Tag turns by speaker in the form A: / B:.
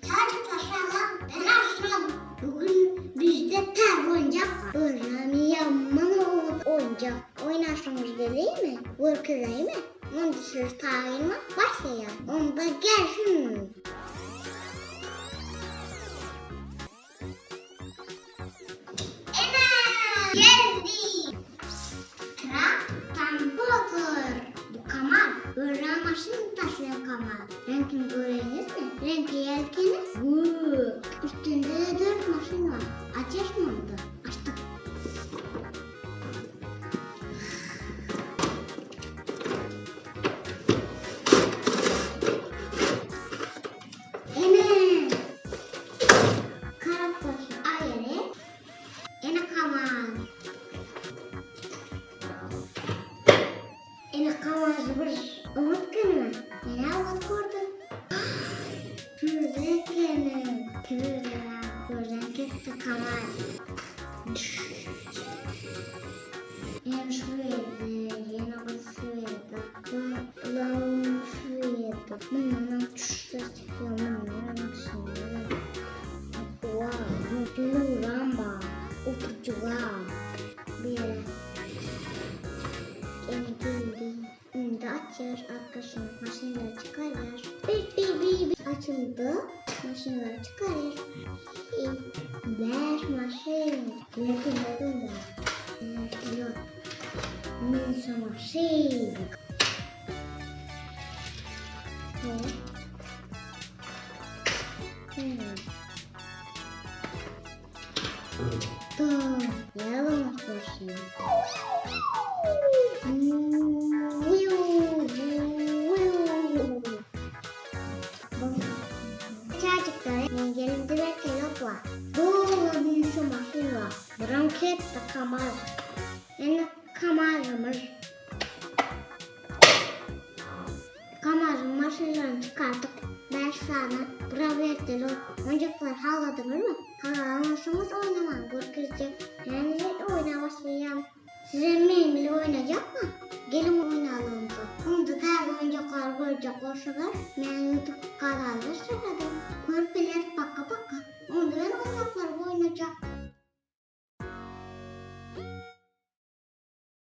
A: Çaryk salam, ben Arslan. Bugün bizde täze oyuncak var. Örän ýaman oňat oýunjak. Oýnaşyňyz gelýärmi? Görkezäými? Onda söz taýynmy? Başlaýar. Onda gelsin. Ene! Geldi! Trak tampotur. Bu Kamal. Örän maşyn taşlaýan Kamal. Reňkini göreýiňizmi? Reňki ýelkeni gök. Üstünde-de dört maşyn bar. Açarsmy onda? Açdyk. Ene! Karaktaşy aýry. Ene Kamal. Ene Kamal bir oňat kelime. Ene oňat gördüm. Pürde ekeni. Pürde gözden ketdi Kamal. Hem şu ýerde, ýene bir şu ýerde. Lawum şu ýerde. Mundan düşse çykýar, mundan şundan. Wow, luram bar. Oturjugam. Bu ýere. Ene geldi. Indi açýar arkasyny, maşynlary çykarýar. Bir bir bir bir açyldy. Maşynlary çykarýar. Bäş maşyn. Ýerinde bar. Ýok. Minsa maşyn. Kamazyň maşynlaryny çykardyk. Bäş sany brawerteli oýunjaklar haladyňyzmy? Halamansyňyz oýnamaň görkezjek. Häzir oýna başlaýan. Sizem meň bile oýnajakmy? Geliň oýnaly onda. Onda täze oýunjaklary görjek bolsaňyz, meniň YouTube kanalyma şyradyň. Körpeler paka paka. Onda men oýunjaklary oýnajak.